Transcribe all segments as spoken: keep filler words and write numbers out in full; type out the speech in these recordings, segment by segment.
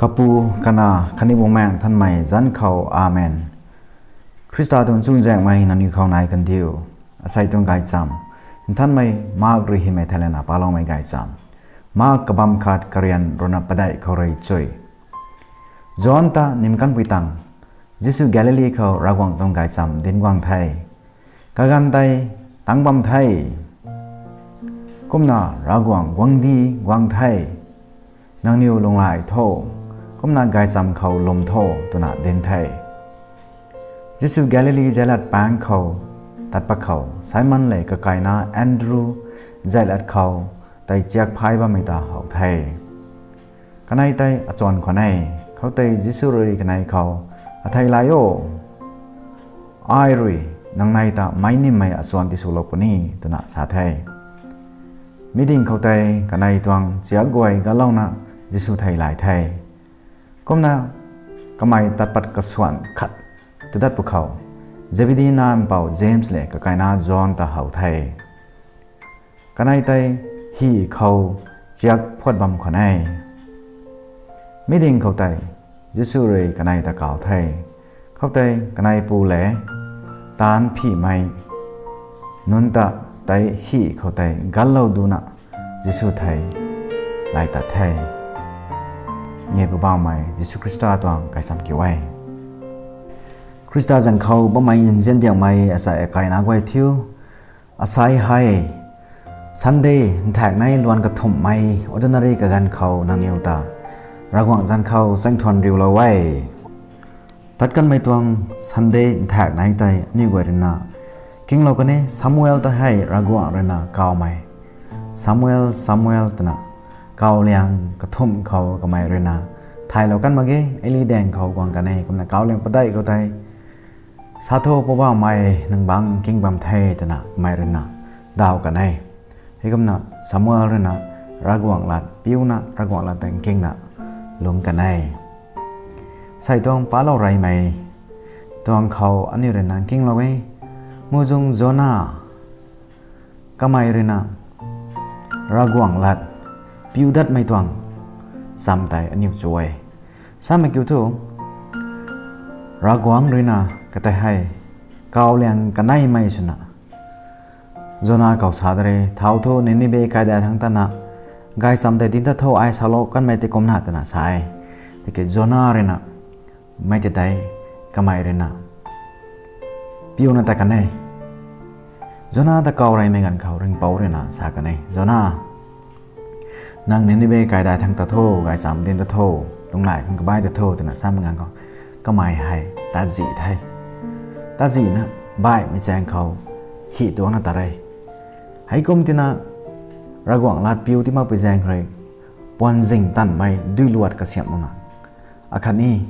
Kapu, Kanac khatni Bumaengh Nthanmei zanc khou, Amen. Khrista tuang chuzaenghmei nangniw khou nai kandiu. Asei tuang gaychamv nthanmei Mark rui hymei thei lana paloumei gaychamv. Mark kabamv khat, karian ruhna padeih khou rui chui. John ta nim kanpui tangv, Jisu Galili khou Ravguangc tuang gaychamv dinc guang the. Kaganv tei tangc bam the. Kumna Ravguangc guangcdic guang the. Nangniw lunghlaic tho, kumna gaychamv khou lwm tho, twna dinc the. Jisu Galili zeilat paengc khou tat pat khou, Simon lev kakaina Andriw zeilat khou tei chiak phay bammei ta how the. Kanei tei achuan khwan e. Khoutei Jisu rui kanei khou, Athei lai o, ai rui nangnei ta meic nimmei achuan tiswlou puni, twna sa the. Mi ding khou tei kanei tuang chiak guay galouna Jisu thei lai the. Kumna kamei tat pat kasuan khat tu dat pwkhou, Zebedi nac mpouh James lev kakaina John ta how the. Kanei tei hih khou chiak phuat bam khwan e. Mi ding khou tei Jisu rui kanei ta kaw the. Khoutei kanei pu lev taanc phihmei nunc ta tei hih khou tei gallou duna Jisu thei lai tat the. Nge Poubauhmei Jisu Khrista tuang gaychamv kiu e. Khrista zanc khou bammei nzian diangmei asei akaina guay thiu, asei hei Sunday nthak nei luan kathumhmei ordinary kaganv khou nangniw ta Ravguangc zanc khou chaengthuan riulou e. Tat kanmei tuang Sunday nthak nei tei aniw guay ruina kinglou kan e, Samuel ta hei Ravguangc ruina kawmei, Samuel, Samuel twna kaw liang kathumh khou kamei ruina, Thaylou kan mak ge, Eli daeng khou guang kan e, kumna kaw liang padeih khou tei, Sa tho, Poubauhmei, nang bangc nking bam the, twna kamei ruina daw kan e. Heikumna Samuel ruina Ravguangc lat piuna, Ravguangc lat ta nkingna lungc kan e. Sei tuang palou reymei tuang khou aniw ruina nkinglou e. Muhzwng Jona, kamei ruina Ravguangc lat piu datmei tuang cham tei aniw chu e. Samei kiu thu, Ravguangc ruina katei hei kaw liang kaneimei swna Jona khou sa de re, Thau tho, Ninibe kaidai thangc tana gaychamv tei dinc ta tho, ai salou kanmei tei kumna, twna sa e. Tiki Jona ruina mei tei tei kamei ruina piuna tat kan e. Jona ta kaw reymei ganv khou Ringhpouc ruina sa kan e, Jona, nang Ninibe kaidai thangc ta tho, gaychamv dinc ta tho, lunghlaic khang kabaih ta tho, twna samei ganv khou kamei hei tazih the. Tazihna baihmei chaeng khou hih tuangcna tat re. Heikum tina Ravguangc lat piu ti makpui zaeng rui puanzing tanmei duiluat kasiamh luna, akhatni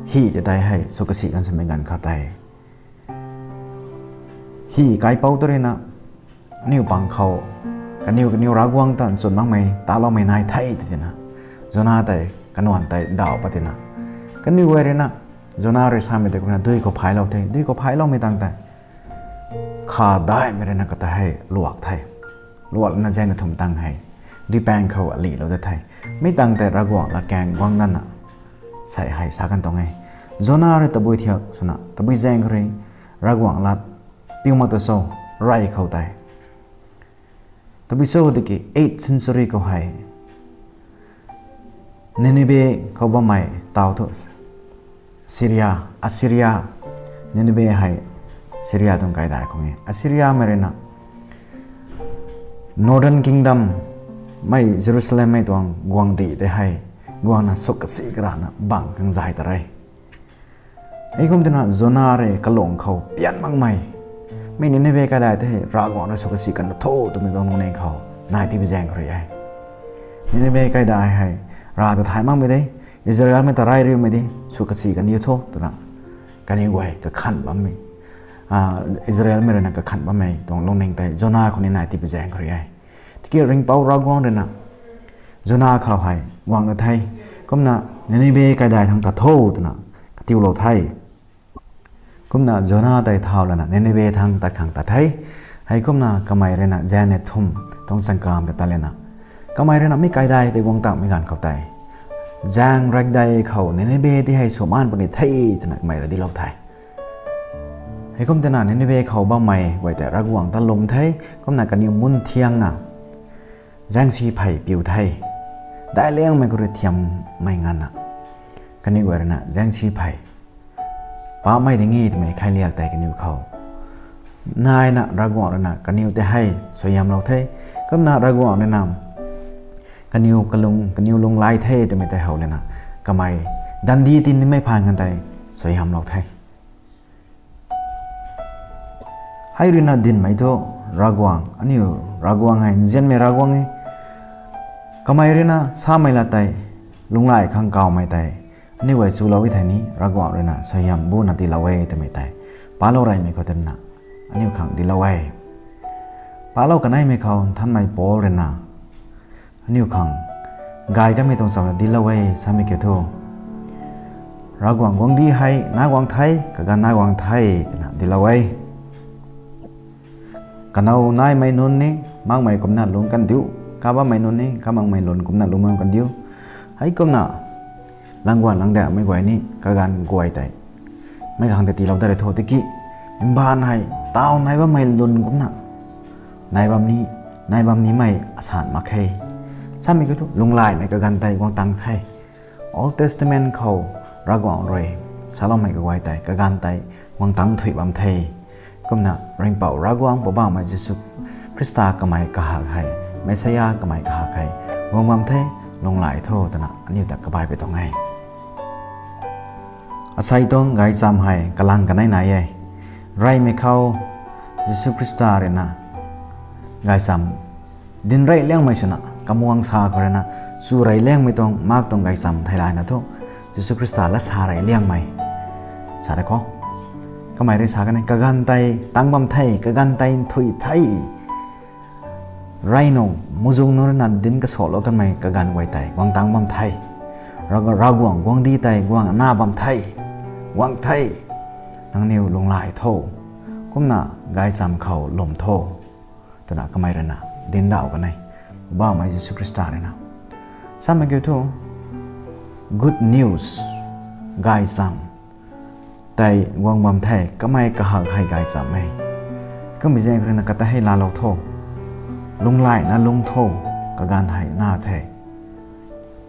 hih tei tei hei sw kasi kan swmei ganv khou tei hih kaipouc ta ruina aniw pang khou kaniw kaniw Ravguangc ta nchun makmei taloumei nai the, tw tina Jona tei kanuan tei daw pat tina, kaniw guay ruina Jona rui samei tei kumna dui khou phaylou the. Dui khou phayloumei tangv tei kha daihmei ruina katei hei luak the. Luak lana zaengna thumh tangv hei duipaeng khou alihlou dat the. Mi tangv tei Ravguangc latkaeng guang datna sei hei sa kan tuang e. Jona rui tabui thiak swna tabui zaeng khou rui Ravguangc lat piu mak ta cho, rey khou tei. Tabui cho tiki eighth century khou hei Ninibe khou bammei tau thu Syria, Assyria, Ninibe hei Syria tuang kaidai khou e. Assyriamei ruina Northern Kingdom mei Jerusalemmei tuang guangcdic tei hei guangna sw kasi karana bangc khang zay ta re. Heikum tina Jona rui kalung khou pian makmei, mi Ninibe kaidai tei hei Ravguangc rui sw kasi kan tho twmei tuang lungning khou nai tibi zaeng khou rui e. Ninibe kaidai hei rav ta thay makmei de, Israelmei ta rey riumei de, sw kasi kan diu tho, twna kaniw guay kakhanh bammei, Israelmei ruina kakhanh bammei tuang lungning tei Jona khou ni nai tibi zaeng khou rui e. Tiki Ringhpouc Ravguangc ruina Jona khou hei guang na the, kumna Ninibe kaidai thangc ta tho, twna katiulou the. Kumna Jona tei thau lana Ninibe thangc tat khang tat the. Heikumna kamei ruina zaengna thumh tuang changkam ta tat lana kamei ruina mi kaidai tei guang tangmei ganv khou tei zaeng rakdei khou Ninibe ti hei swmaan puni the twna kamei rui dinclou the. Heikum twna Ninibe khou bammei guay tei Ravguangc ta lwm the, kumna kaniw mun thiangna zaengsi phey piu the. Daic liangmei khou rui thiammei nganvna kaniw guay ruina zaengsi phey paapmei ding e twmei khailiak tei kaniw khou naina Ravguangc ruina kaniw tei hei suaihiamlou the. Kumna Ravguangc ruina kaniw kalung, kaniw lunghlaic the twmei tei how lana kamei dandi tinimei phaan kan tei suaihiamlou the. Hei ruina dinmei thu Ravguangc, aniu Ravguangc hei nzianmei Ravguangc e. Kamei ruina samei lat tei lunghlaic khang kawmei tei aniu guay chulou e thei ni Ravguangc ruina suaihiam buna tiilou e twmei tei palou reymei khou twna aniu khang dinclou e. Palou kaneimei khou Nthanmei Paul ruina aniu khang gay kanmei tuang chamna dinclou e. Samei kiu thu, Ravguangc guangcdic hei nac guang the, kaganv nac guang the twna dinclou e. Kanow naimei nunc ni makmei kumcna lungc kandiu, kabammei nunc ni kamakmei nunc kumcna lungc bam kandiu. Heikumna langguan langdakmei guay ni kaganv guay tei meic khang tei tiilou dat rui tho tiki, mbaanv hei taw nai bammei lun kumcna nai bam ni, nai bam nimei asan mak khe. Samei kiu thu lunghlaicmei kaganv tei guang tang the. Old Testament khou Ravguangc rui saloumei kaguay tei kaganv tei guang tang thuy bam the. Kumna Ringhpouc Ravguangc Poubauhmei Jisu Khrista kamei kahak hei, Messiah kamei kahak hei guang bam the, lunghlaic tho twna aniu ta kabaipui tuang e. Asei tuang gaychamv hei kalang kanei nai e. Reymei khou Jisu Khrista ruina gaychamv dinc rey liangmei swna kamuang sa khou ruina chu rey liangmei tuang mak tuang gaychamv theilayna thu Jisu Khrista lat sa rey liangmei sa de khou kamei rui sa kan e, kaganv tei tang bam the, kaganv tei nthuih the. Rey nung muzung nunc ruina dinc kasalou kanmei kaganv guay tei guang tang bam the. Ra- Ravguangc guangcdic tei guang na bam the, guang the. Nangniw lunghlaic tho, kumna gaychamv khou lwm tho twna kamei ruina dincdauh kan e, Poubauhmei Jisu Khrista ruina. Samei kiu thu good news, gaychamv tei guang bam the, kamei kahak hei gaychamv e. Kummei zaeng khou ruina kata hei laalou tho, lunghlaicna lungc tho, kaganv hei na the.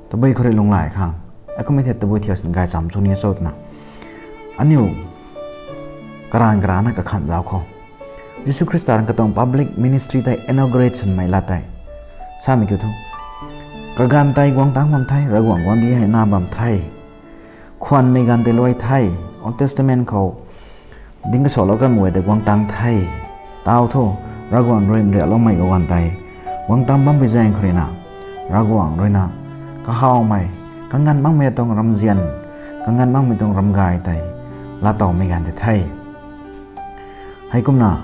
Tabui khou rui lunghlaic khang, akumhmei the tabui thiak sini gaychamv sw ni cho twna aniu karan karana kakhanh zauc khou Jisu Khrista rui katuang public ministry tei inaugurate swmei lat tei samei kiu thu, kaganv tei guang tang bam the, Ravguangc guangcdic hei na bam the. Khwanmei ganv tei luai the, Old Testament khou dinc kasalou kanmei guay tei guang tang the. Taw thu, Ravguangc rui nriakloumei kaganv tei guang tang bampui zaeng khou ruina Ravguangc ruina kahawmei, kanganv makmei tuang ramzian, kanganv makmei tuang ramgay tei laatowmei ganv tei the. Heikumna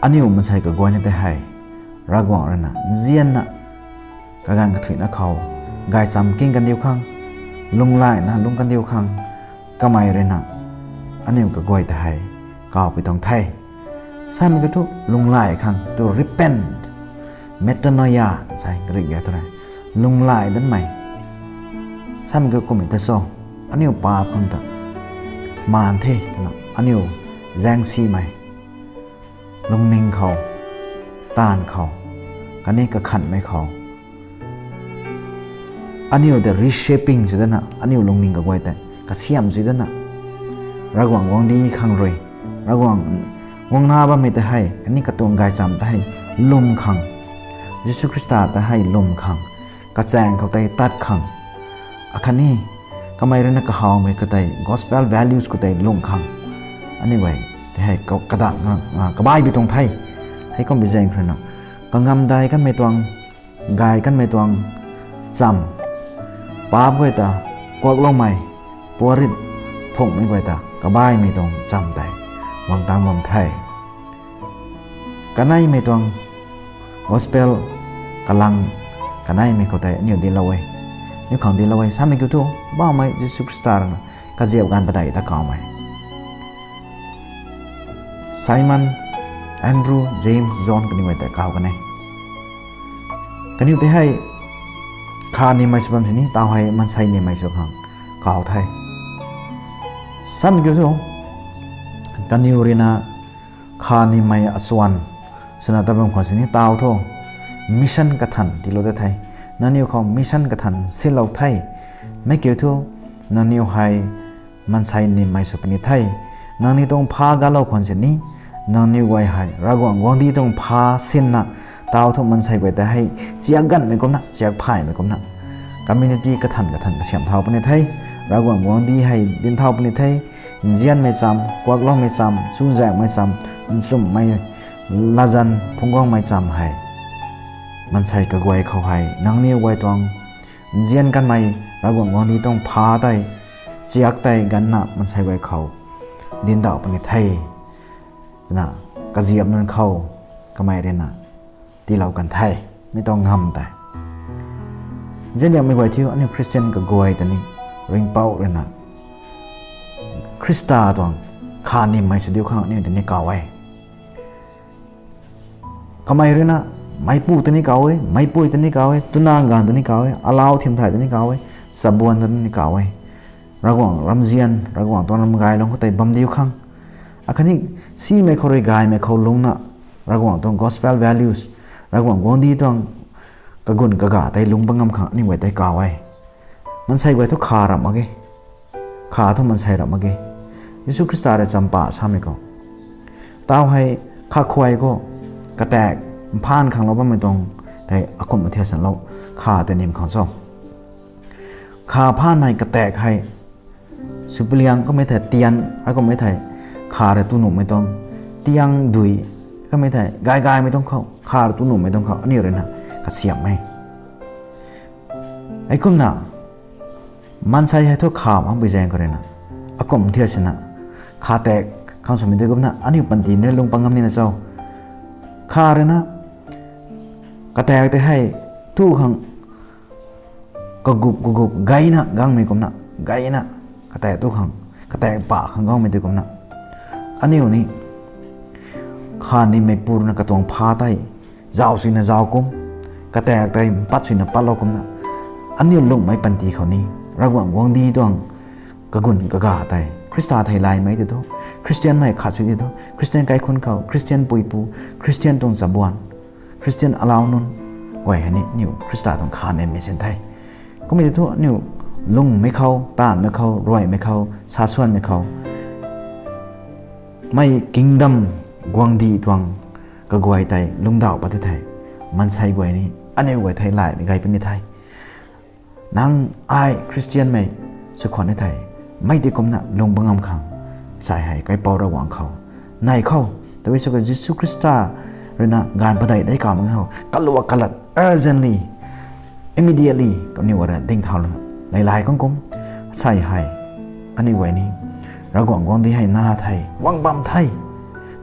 aniu mansei kaguayna tei hei Ravguangc ruina nzianna kaganv kathuicna khou gaychamv king kandiu khang, lunghlaicna lungc kandiu khang, kamei ruina aniu kaguay ta hei kawpui tuang the. Samei kiu thu lunghlaic khang, to repent, metanoia sa Greek ga thu rei, lunghlaic danmei. Samei kiu kummei ta cho, aniu paap khang ta maan the twna aniu zaengsimei lungning khou, taanv khou, khatni kakhanhmei khou aniu tei reshaping sw dana, aniu lungning kaguay tei kasiamh sw dana, Ravguangc guangcdic khang rui, Ravguangc guangna bammei ta hei khatni katuang gaychamv ta hei lwm khang, Jisu Khrista ta hei lwm khang, kachaeng khou tei tat khang, akhatni kamei ruina kahawmei katei gospel values khou tei lung khang, aniu guay tei hei ka- kadak nga- nga- kabaipui tuang the. Heikumbi zaeng khou ruina kangamdai kanmei tuang, gay kanmei tuang chamv, paap guay ta kuakloumei, puarit phunghmei guay ta kabaimei tuang chamv tei guang tang bam the. Kaneimei tuang gospel kalang kaneimei khou tei aniu dinclou e, aniu khang dinclou e. Samei kiu thu, Poubauhmei Jisu Khrista ruina kaziap ganv padeih ta kawmei, Simon, Andrew, James, John kaniw guay tei kaw kan e. Kaniw tei hei Kha nimmei sw bam sini taw hei maansei nimmei sw khang kaw the. San kiu thu, kaniw ruina kha nimmei achuan swna tat bam khwan sini taw thu, mission kathan tiilou de the. Nangniw khou mission kathan silou the. Mi kiu thu, nangniw hei maansei nimmei sw puni the. Nangniw tuang pha galou khwan sini, nangniw guay hei Ravguangc guangcdic tuang pha sinna, taw thu maansei guay ta hei chiak ganvmei kumna, chiak phaymei kumna, community kathan kathan kasiamh thau puni the. Ravguangc guangcdic hei dinc thau puni the. Nzianmei cham, kuakloumei cham, chuzaenghmei cham, nchumhmei, latzan phungc guangmei cham hei maansei kaguay khou hei nangniw guay tuang nzian kanmei Ravguangc guangcdic tuang pha tei, chiak tei ganvna maansei guay khou dinc dauh puni the, twna kaziap nunc khou kamei ruina tiilou kan the. Mi tuang ngam tei nzianmei guay thiu, aniu Christian kaguay ta ni Ringhpouc ruina Khrista tuang kha nimmei sw diu khang aniu ta ni kaw e. Kamei ruina meicpu ta ni kaw e, meicpui ta ni kaw e, twna ganv ta ni kaw e, alau thim thay ta ni kaw e, chabuan ta ni kaw e. Ravguangc ramzian, Ravguangc tuang ramgaylungc khou tei bam diu khang, akhatni simei khou rui gaymei khou lungcna, Ravguangc tuang gospel values, Ravguangc guangcdic tuang kagun kaga tei lungc pat ngam khang aniu guay tei kaw e. Maansei guay thu kha ramh mak ge. Kha thu maansei ramh mak ge. Jisu Khrista rui champa samei khou, taw hei kha khuay khou kataek mphan khanglou bammei tuang tei akumh mathiasanlou kha tei nim khang cho. Kha phanmei kataek hei swpaliang kummei thei tian, hei kummei thei kha rui tu nuhmei tuang, tiang dui, kummei thei gay gaymei tuang khou, kha rui tu nuhmei tuang khou aniu ruina kasiamh e. Heikumna maansei hei thu kha makpui zaeng khou ruina akumh thiak sina kha taek khang swmei tei kumna aniu panty ni lung pat ngam nina cho. Kha ruina kataek tei hei tu khang kagup kagup gayna gangmei kumna, gayna kataek tu khang, kataek pa khang gangmei tei kumna, aniu ni kha nimmeipu ruina katuang pha tei zauc suina zauc kum, kataek tei mpat suina patlou kumna, aniu lungcmei panty khou ni Ravguangc guangcdic tuang kagun kaga tei, Khrista theilaymei tei thu, Khristianmei khat sw tei thu, Khristian kaikhunc khou, Khristian puipu, Khristian tuang chabuan, Khristian alau nunc guay hei ni aniu Khrista tuang kha nimmei sin the. Kummei tei thu aniu lungcmei khou, taanvmei khou, ruaimei khou, sasuanmei khou, mei kingdom guangcdic tuang kaguay tei lungcdauh pat tei thei, maansei guay ni aniu guay theilaymei gay puni the. Nang ai Khristianmei sw khwan ni thei, mei tei kumna lung pat ngam khang, sai hei kaipouc Ravguangc khou nei khou, tabui sw kha Jisu Khrista ruina gaanv padeih dei kaw mak khou kaluak kalat urgently, immediately kaniw guay ruina ding thau lana leilay kang kum, sai hei aniu guay ni Ravguangc guangcdic hei na the, guang bam the.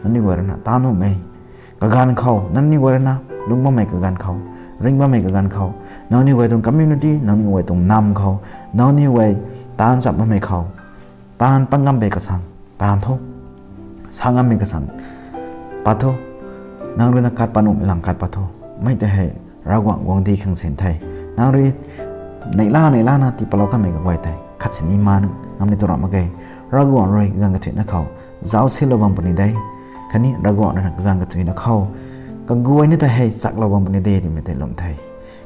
Nangniw guay ruina taanv nuhmei kaganv khou, nangniw guay ruina lungc bammei kaganv khou, ring bammei kaganv khou, nangniw guay tuang community, nangniw guay tuang nam khou, nangniw guay taanv cham bammei khou, taanv pat ngam pei kasang taanv tho, sa ngam pei kasang pat tho, nang ruina kat pat nuhmei lang kat pat tho. Mei tei hei Ravguangc guangcdic khang sin the. Nang rui neihla neihlana tii patlou kanmei kaguay tei khat sini man ngam ni tu ramh mak ge. Ravguangc rui kaganv kathuicna khou zauc silou bam puni de. Khatni Ravguangc ruina kaganv kathuicna khou kaguay ni tei hei chaklou bam puni de twmei tei lwm the.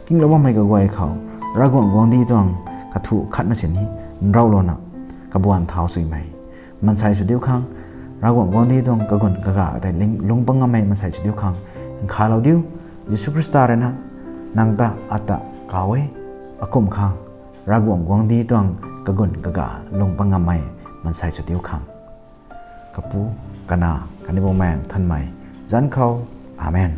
Kinglou bammei kaguay khou Ravguangc guangcdic tuang kathu khatna sini nraulouna kabuan thau suimei maansei sw diu khang, Ravguangc guangcdic tuang kagun kaga tei ling- lung pat ngammei maansei sw diu khang nkhavlou diu. Jisu Khrista ruina nang ta ata kaw e. Akum khang Ravguangc guangcdic tuang kagun kaga lung pat ngammei maansei sw diu khang. Kapu, Kanac khatni Bumaengh Nthanmei zanc khou. Amen.